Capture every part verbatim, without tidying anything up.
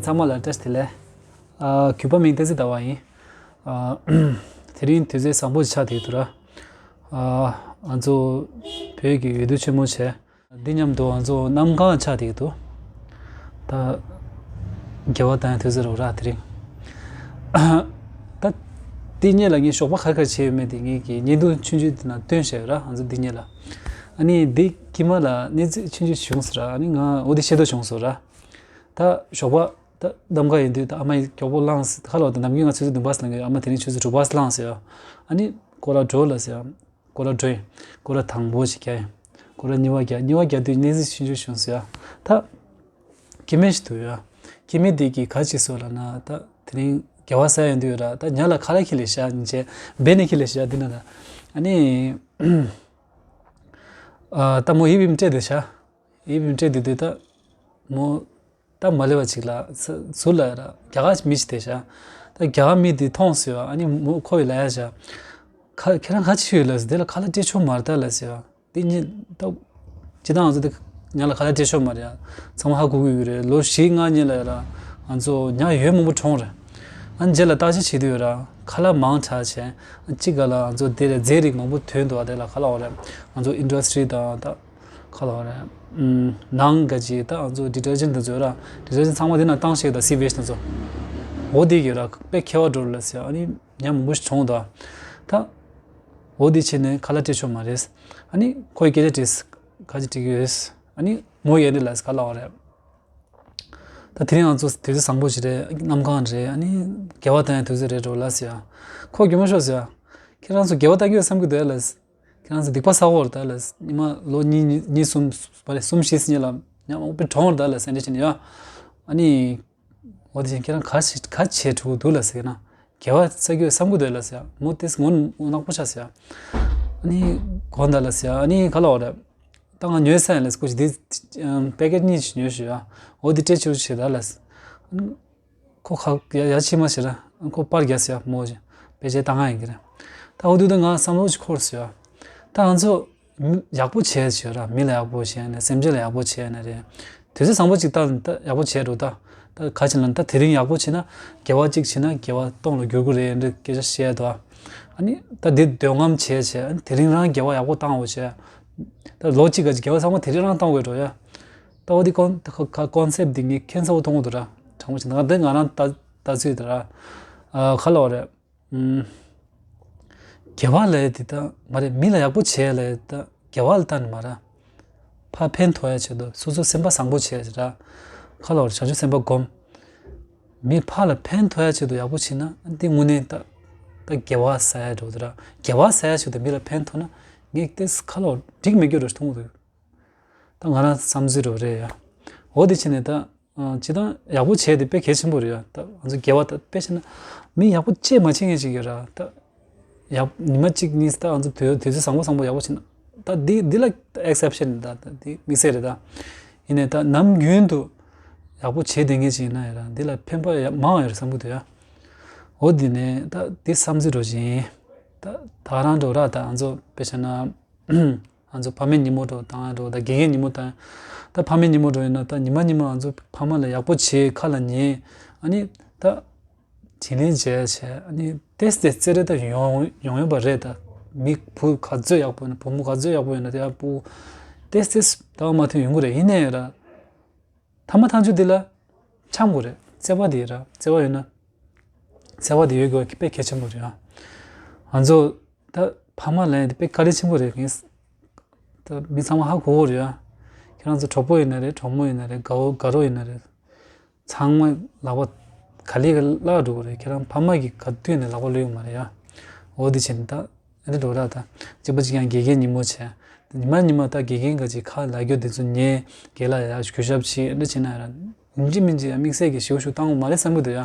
ཚང་མ་ལ་བཀྲ་ཤིས་བདེ་ལེགས། ཨ། གུས་པ་མིང་བསྟན་འཛིན་ཟླ་བ་ཡིན། ཨ། དེ་རིང་དུས་ཚོད་བཟང་པོ་ཞིག་ཆགས་བསྡད་འདུག་ར། ཨ། ང་ཚོ་བོད་ཀྱི་འོས་བསྡུ་ཆེན་མོ་བྱས། འདི་མཉམ་དུ་ང་ཚོ་གནམ་གང་ཆགས་བསྡད་འདུག་ད་དགེ་བ་བཏང་དུས་ཚོད་རེད་ར་དེ་རིང་། ད་འདི་གཉིས་ལ་ངས་ཞོགས་པ་ག་རེ་ག་རེ་བྱས་ཡོད་མེད་དེ་ངས་ཀྱི་བརྙན་ཐུང་ཆུང་ཆུང་དེ་ནང་སྟོན་བཞག་ཡོད་ར། ང་ཚོ་འདི་གཉིས་ལ། ཨ་ནི་འདི་དཀྱིལ་མ་ལ་གནས་ཚུལ་ཆུང་ཆུང་བྱུང་སོང་ར། ཨ་ནི་ང་འོ་དེ་ཤེས་རྟོགས་བྱུང་སོང་ར། ད་ཞོགས་པ་ད་གནམ་གང་ཡིན་དུས་ད་ཨ་མ་ཡིས་མགྱོགས་པོ་ལངས་ཟེར། ཁ་ལོ་ད་ནམ་རྒྱུན་ང་ཆུ་ཚོད་བདུན་པ་ཙམ་ལངས་ཡོད། ཨ་མ་དེ་རིང་ཆུ་ཚོད་དྲུག་པ་ཙམ་ལངས་ཟེར་ཡ། ཨ་ནི་སྐོར་ར་འགྲོ་ལ་ཟེར་ཡ། སྐོར་ར་འགྲོ་ཡིན། སྐོར་ར་དང་པོ་ཞིག་རྒྱག་ཡིན། སྐོར་ར་གཉིས་པ་རྒྱག་གཉིས་པ་རྒྱག་དུས་གནས་ཚུལ་ཆུང་ཆུང་བྱུང་སོང་ཡ། ད་སྐྱེ་དམན་ཞིག་འདུག་ཡ། སྐྱེ་དམན་དེ་གིས་ག་ཅིག་ཟེར་ལབ་ན། ད་དེ་རིང་དགེ་བ་བསགས་ཡོང་དུས་ར། ད་ཉ་ལ་ཁ་ལག་ཁྱེར་ལ་བཞག་ཉིན་བྱས་སྦས་ནས་ཁྱེར་ལ་བཞག་འདི་ན་ད། ཨ་ནི་ཨ། ད་མོ་ཡིབ་ཡིབ་སྤྲད་དེ་བཞག་ཡིབ་ཡིབ་སྤྲད་དེ་དུས་ད་མོ་ད་མ་སླེབས་པ་ཅིག་ལ་ཟ་ཟུར་ལ་ར་རྒྱ་གར་མི་ཞིག་བསྡད་ཤག་ད་རྒྱ་གར་མི་དེ་མཐོང་སོང་ཡ། ཨ་ནི་མོ་ཁོ་ཡི་ལབ་ཡ་ཤག་ཁ་ཁྱེད་རང་ག་ཅི་ཡོད་ལབ་ཟེར། དེ་ལ་ཁ་ལག་སྤྲད་ཆོག་མ་རེད་ད་ལབ་ཟེར་ཡ། དེ་ཉིད་ད་ཅི་ད་ང་ཚོ་དེ་ཉ་ལ་ཁ་ལག་སྤྲད་ཆོག་མ་རེད་ཡ། ཚང་མ་ཧ་གོ་གི་ཡོད་རེད། ལོ་བཞི་ལྔ་གཉིས་ལ་ཡ་ར་ང་ཚོ་ཉ་ཡོད་མང་པོ་གྲོངས་རེད། ཨ་ནི་རྗེས་ལ་བརྟག་དཔྱད་བྱེད་དུས་ཡ་ར་ཁ་ལག་མང་དྲགས་བྱས། ཨ་གཅིག་ག་ལ་ང་ཚོ་དེ་ལ་རྫས་རིགས་མང་པོ་ཐོན་འདུག་ཨ་དེ་ལ་ཁ་ལག་འོ་རེད། ང་ཚོ་ཨིན་ཌ་སི་ཊི་རི་དང་ད། ཁ་ལོ་རེད། ནང་ག་ཅི་ད་ང་ཚོ་ཌི་ཊར་ཇེན་ཊི་དེ་ཚོ་ར། ཌི་ཊར་ཇེན་ཊི་ཚང་མ་དེ་ན་བཏང་ཤེས་ད་སི་ཝེ་ཇི་དེ་ཚོ། འོ་དེ་གི་ར་དཔེ་ཁྱད་པར་འགྲོ་ལ་ཟེར། ཨ་ནི་ཉ་མང་པོ་ཞིག་གྲོངས་ད། ད་འོ་དེ་བྱས་ནས་ཁ་ལག་སྤྲད་ཆོག་མ་རེད། ཨ་ནི་ཁོ་ཡི་སྐད་ཆ་དྲིས། ག་ཅི་དྲི་གི་ཡོད། ཨ་ནི་མོ་ཡི་འདི་ལ་ཁ་ལོ་རེད། ད་དེ་རིང་ང་ཚོ་དུས་ཚོད་བཟང་པོ་ཞིག་རེད། གནམ་གང་རེད། ཨ་ནི་དགེ་བ་བཏང་ཡ་དུས་ཚོད་རེད་འགྲོ་ལ་ཟེར། ཁོ་གྱོ་མོ་ཤོག་ཟེར། ཁྱེད་རང་ཚོ་དགེ་བ་བཏང་གི་ཡོད་བསམ་གི་འདུག་ལ། ཁྱེད་རང་ཚོ་སྡིག་པ་བསགས་ཡོད་རེད་ད་ལ། ཉི་མ་ལོ་གཉིས་གཉིས་གཉིས་གསུམ་བ་རེད་གསུམ་བཞི་ཟིན་ཡ་ལ་ཉ་མང་པོ་གྲོངས་རེད་ད་ལ་སེམས་ཁྲལ་བྱེད་ནས་ཡ། ཨ་ནི་འོ་དེ་བཞིན་ཁྱེད་རང་ག་ཞིག་ག་བྱེད་ཐུབ་འདུག་ལ་ཟེར་ན། དགེ་བ་བསགས་ཀྱི་ཡོད་བསམ་གི་འདུག་ལ་ཟེར། མོ་དེས་ངོ་ནག་པོ་ཆགས་ཟེར། ཨ་ནི་གོ་ད་ལ་ཟེར། ཨ་ནི་ག་ལ་འོ་རེད། ད་ང་ཉོས་ས་ཡིན་ལ་ཟེར། ཁོ་ཞིག་དེ་པེ་ཀེ་ཊི་གཉིས་ཤིག་ཉོས་ཤིག་ཡ། འོ་དེ་སྤྲད་ཕྱིར་བྱེད་ད་ལ་ཟེར། ཁོ་ཁ་ཡ་ཡ་ཕྱི་མ་ཞིག་ར། ཁོ་པར་རྒྱག་ཟེར་མོ་ཞིག་པེ་ཅེ་བཏང་ང་ཡིན་གི་རེད། ད་འོ་དུས་ད་ང་བསམ་བློ་ཞིག་འཁོར་ཟེར། ད་ང་ཚོ་མི་ཡག་པོ་བྱས་ཟེར་ར། མི་ལ་ཡག་པོ་བྱས་ནས་སེམས་ཅན་ལ་ཡག་པོ་བྱས་ནས་རེད། དུས་ཚོད་བཟང་པོ་ཅིག་ད་ད་ཡག་པོ་བྱས་འགྲོ་ད། ད་ག་ཅི་ལ་ད་དེ་རིང་ཡག་པོ་བྱས་ན་དགེ་བ་གཅིག་བྱས་ན་དགེ་བ་སྟོང་ལ་འགྱུར་གི་རེད་འདྲ་སྐད་ཆ་བཤད་དོ། ཨ་ནི་ད་འདི་འདོད་རྔམ་བྱས་བྱས། ཨ་ནི་དེ་རིང་རང་དགེ་བ་ཡག་པོ་བཏང་འོ་བྱས། ད་ལོ་གཅིག་ག་ཅི་དགེ་བ་ཚང་མ་དེ་རིང་རང་བཏང་དགོས་འགྲོ་ཡ། ད་འོ་དེ་ཀོན་ཀོན་སེབ་དེ་ངས་ཁྱད་མཚར་པོ་མཐོང་གི་འདུག་ར། དྲང་པོ་བྱས་ན་ང་འདི་ང་རང་ལྟ་ལྟ་ཚུལ་དེ་ར། ཨ་ག་ལ་འོ་རེད། ཨུམ། དགེ་བ་ལས་དེ་ད་མ་རེད། མི་ལ་ཡག་པོ་བྱས་ལས་ད་དགེ་བ་ལ་ལྟ་ནི་མ་ར། ཕར་ཕན་ཐོགས་ཡ་ཆེད་དུ་སོ་སོ་སེམས་པ་བཟང་པོ་བྱས་ར། ག་ལ་འོ་རེད། བྱང་ཆུབ་སེམས་དཔའ་སྒོམ། མི་ཕར་ལ་ཕན་ཐོགས་ཡ་ཆེད་དུ་ཡག་པོ་བྱས་ན་འདི་དངོས་གནས་ད་ད་དགེ་བ་བསགས་ཡ་འགྲོ་འདུག་ར། དགེ་བ་བསགས་ཡ་ཆེད་དུ་མི་ལ་ཕན་ཐོགས་ན་ངས་དེ་ག་ལ་འོ་འགྲིག་མེད་རྒྱུ་རེད་མཐོང་གི་འདུག་ད་ང་རང་བསམ་ཚུལ་རོ་རེད་ཡ། འོ་དེ་བྱས་ནས་ད་ཨ་སྤྱིར་བཏང་ཡག་པོ་བྱས་དེ་དཔེ་གལ་ཆེན་པོ་རེད་ཡ། ད་ང་ཚོ་དགེ་བ་ད་དཔེ་བྱས་ན་མི་ཡག་པོ་བྱས་མ་བྱས་མཁན་ཞིག་ཡོད་ར། ད་ཡག་ཉི་མ་གཅིག་གཉིས་ད་ང་ཚོ་དུས་དུས་ཚོད་བཟང་པོ་བཟང་པོ་ཡག་པོ་བྱས་ན་ད་འདི་འདི་ལ་ཨེག་སེབ་ཤན་ད་ད་འདི་དམིགས་བསལ་རེད་ད། ཡིན་ནའི་ད་ནམ་རྒྱུན་དུ་ཡག་པོ་བྱས་བསྡད་མཁན་ཞིག་ཡིན་ན་ཡ་ར་འདི་ལ་ཕན་པ་ཡ་མང་ཡོད་རེད་བསམ་གི་འདུག་ཡ། འོ་དེ་ནས་ད་འདི་བསམ་ཚུལ་རོ་བཞིན་ད་ད་རང་འགྲོ་ར། ད་ང་ཚོ་དཔེ་བྱས་ན། ང་ཚོ་ཕ་མའི་ཉིན་མོ་འགྲོ་དང་འགྲོ་ད་དགེ་རྒན་ཉིན་མོ་དང་། ད་ཕ་མའི་ཉིན་མོ་འགྲོ་ཡིན་ན་ད་ཉི་མ་ཉི་མ་ང་ཚོ་ཕ་མ་ལ་ཡག་པོ་བྱེད་ཁ་ལ་ཉན། ཨ་ནི་ད་དྲིན་ལན་འཇལ་བྱས། ཨ་ནི་ཏེས་ཏེ་རྩེ་རེ་ད་ཡོང་ཡོང་ཡོད་པ་རེད། ད་མི་བུ་ག་ཚོད་ཡག་པོ་ཡོད་ན་བུ་མོ་ག་ཚོད་ཡག་པོ་ཡོད་ན་དེ་ཡག་པོ་ཏེས་ཏེས་ད་མ་ཐོན་ཡོང་གི་རེད། ཡིན་ནའི་ར་ཐ་མ་ཐག་ཆོད་དེ་ལ་འཆམ་དགོས་རེད། བརྩེ་བ་དེ་ར་བརྩེ་བ་ཡོད་ན། བརྩེ་བ་དེ་ཡོད་དགོས་པ་དཔེ་གལ་ཆེན་པོ་རེད་ཨ། ང་ཚོ་ད་ཕ་མ་ལབ་ཡ་དེ་དཔེ་དཀའ་ལས་ཆེན་པོ་རེད། ངས་ད་མི་ཚང་མ་ཧ་གོ་གི་རེད་ཨ། ཁྱེད་རང་ཚོ་གྲོགས་པོ་ཡིན་ན་རེད། གྲོགས་མོ་ཡིན་ན་རེད། དགའ་བོ་དགའ་རོགས་ཡིན་ན་རེད། ཚང་མ་ལག་པ་ག་ལེ་ག་བརླག་འགྲོ་གི་རེད། ཁྱེད་རང་ཕ་མ་གི་ག་དུས་ནས་ལག་པ་བརླག་ཡོད་མ་རེད་ཨ། འོ་དེ་བྱས་ནས་ད་ཨ་འདྲ་འགྲོ་ར། ད་གཅིག་པ་གཅིག་ཡང་དགེ་རྒན་ཉིན་མོ་བྱས། ཉི་མ་ཉི་མ་ད་དགེ་རྒན་ག་ཅིག་ཁ་ལ་རྒྱོ་དེ་ཚོ་ཉན། དགེ་ལ་ཡ་གུས་ཞབས་བྱེད། ཨ་འདྲ་བྱས་ན་ཡང་ཡིན་གཅིག་མིན་གཅིག་ཡང་དམིགས་བསལ་གྱི་ཞིབ་ཞིབ་བཏང་དགོས་མ་རེད་བསམ་གི་འདུག་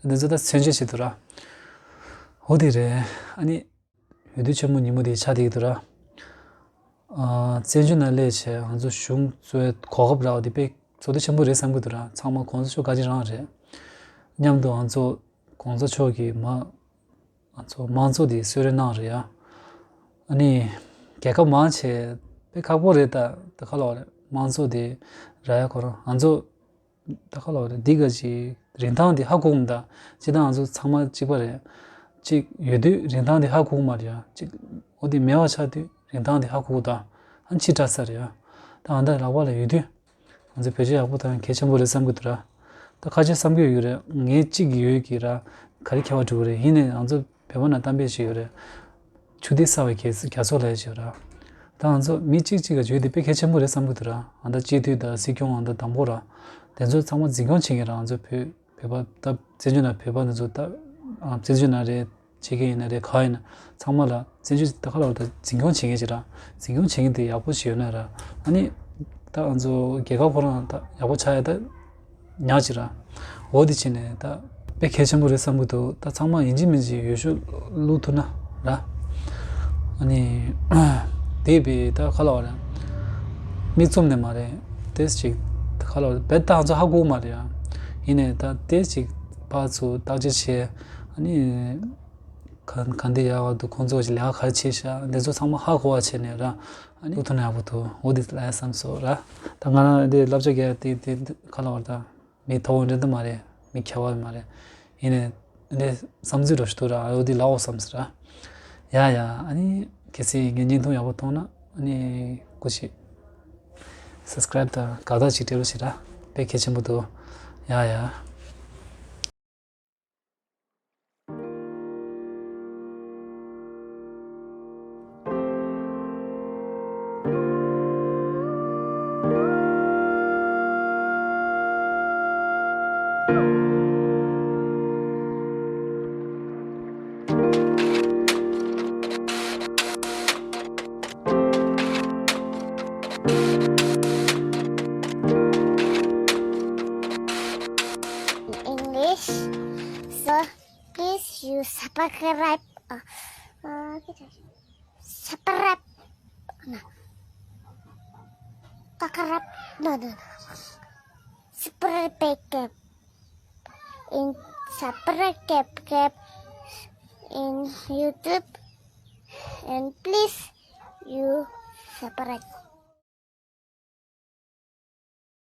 ཡ། དེ་ཚོ་ད་མཚོན་བྱེད་བྱེད་འདུག་ར། འོ་དེ་རེད། ཨ་ནི་འོས་བསྡུ་ཆེན་མོ་ཉིན་མོ་དེ་ཆགས་བསྡད་ཀྱི་འདུག་ར། ཨ། བཙན་བྱོལ་ནང་སླེབས་བྱས་ང་ཚོ་གཞུང་གཙོས་གོ་སྐབས་རག་པ་དེ་དཔེ་བསོད་བདེ་ཆེན་པོ་རེད་བསམ་གྱི་འདུག་ར། ཚང་མ་གོང་ས་མཆོག་བཀའ་དྲིན་རང་རེད། མཉམ་དུ་ང་ཚོ་གོང་ས་མཆོག་གི་མ་ང་ཚོ་དམངས་གཙོ་དེ་གསོལ་རས་གནང་རེད་ཡ། ཨ་ནི་རྒྱལ་ཁབ་མང་ཆེ་དཔེ་ཁག་པོ་རེད། ད་ད་ག་ལ་བ་རེད། དམངས་གཙོ་དེ་རག་ཡ་ཁོ་རང་ང་ཚོ་ ད་ག་ལབ་རེད། འདི་ག་ཅིག་རིན་ཐང་འདི་ཧ་གོ་གི་མི་འདུག་སྤྱིར་བཏང་ང་ཚོ་ཚང་མ་གཅིག་པ་རེད། གཅིག་ཡོད་དུས་རིན་ཐང་འདི་ཧ་གོ་གི་མ་རེད་ཡ། གཅིག་འོ་འདི་མེད་པ་ཆགས་དུས་རིན་ཐང་འདི་ཧ་གོ་གི་འདུག་ཨ་ཕྱི་དྲགས་ས་རེད་ཡ། ད་ང་ད་ལག་པ་ལ་ཡོད་དུས་ང་ཚོ་བེད་སྤྱོད་ཡག་པོ་བཏང་ན་གལ་ཆེན་པོ་རེད་བསམ་གྱི་འདུག་ར། ད་ཁ་ཤས་བསམ་གྱི་ཡོད་ཀྱི་རེད། ངའི་གཅིག་ཡོད་ཀྱི་ར། ག་རེ་ཁྱད་པར་འགྲོ་གི་རེད། ཡིན་ནའི་ང་ཚོ་བོད་པ་ནང་གཏམ་དཔེ་ཞིག་ཡོད་རེད། ཆུ་ཐིགས་བསགས་པའི་རྒྱ་རྒྱ་མཚོ་ལབ་ཡ་ཅིག་ཡོད་ར། ད་ང་ཚོ་མི་གཅིག་གཅིག་ག་བརྗོད་དེ་དཔེ་གལ་ཆེན་པོ་རེད་བསམ་གྱི་འདུག་ར། ཨ་ད་སྤྱི་འཐུས་དང་སྲིད་སྐྱོང་ཨ་ད་དང་པོ་ར། དེ་ཚོ་ཚང་མ་འཛིན་སྐྱོང་བྱེད་མཁན་ར། ང་ཚོ་བོད་བོད་པ་ད་བཙན་བྱོལ་ནང་བོད་པ་འདི་ཚོ་ད་ཨ་བཙན་བྱོལ་ནང་རེད། ཕྱི་རྒྱལ་ཡིན་ན་རེད། ག་ཡིན་ན་ཚང་མ་ལ་བཙན་བྱོལ་ད་ག་ལབ་ད་འཛིན་སྐྱོང་བྱེད་མཁན་ཅིག་ར། འཛིན་སྐྱོང་བྱེད་མཁན་དེ་ཡག་པོ་ཞིག་ཡོད་ན་ར། ཨ་ནི་ད་ང་ཚོ་རྒྱལ་ཁབ་ཁོ་རང་ད་ཡག་པོ་ཆགས་ཡ་ད་ཉག་ཅིག་ར། འོ་དེ་བྱས་ནས་ད་དཔེ་གལ་ཆེན་པོ་རེད་བསམ་གྱི་འདུག་ད་ཚང་མ་ཡིན་གཅིག་མིན་གཅིག་འོས་ཤོག་བླུག་ཐུབ་ན་ར། ཨ་ནི་དེ་བས་ད་ག་ལབ་ར། མིག་བཙུམ་ནས་མ་རེད། དེ་ཅིག་ད་ག་ལབ་ར། བེད་ད་ང་ཚོ་ཧ་གོ་མ་རེད་ཡ། ཡིན་ནའི་ད་དེ་ཅིག་ཕར་ཚུར་བརྟག་དཔྱད་བྱས། ཨ་ནི། ག་ག་འདི་ཡག་འདུག་ཁོང་ཚོ་ཞིག་ལས་ཀ་ག་རེ་བྱས་ཤག་འདི་ཚོ་ཚང་མ་ཧ་གོ་བ་བྱས་ནས་ར། ཨ་ནི་ཐུག་ཐུབ་ན་ཡག་པོ་འདུག་འོ་འདི་ལ་བསམ་སོང་ར། ད་ང་རང་འདི་བསླབ་བྱ་རྒྱག་ཡ་དེ་དེ་ག་ལབ་ར། ད་མི་མཐོ་བོ་འདྲ་འདི་མ་རེད། མི་ཁྱད་པར་མ་རེད། ཡིན་ནའི་འདི་བསམ་ཚུལ་འདྲ་ཞིག་འདུག་ར། འོ་འདི་ལབ་འོ་བསམ་སོང་ར། ཡ་ཡ། ཨ་ནི་གལ་སྲིད་ངའི་བརྙན་ཐུང་ཡག་པོ་མཐོང་ན་ཨ་ནི་སྐུ་མཁྱེན་སབ་སི་ཀ་རེབ་དང་དགའ་རྟགས་ཅིག་སྤྲད་རོགས་བྱེད་ར། དཔེ་གལ་ཆེན་པོ་འདུག་ཡ་ཡ། English. So please you subscribe. Uh, uh, subscribe. No. Subscribe. No, no, no. Subscribe. In subscribe in YouTube and please you subscribe.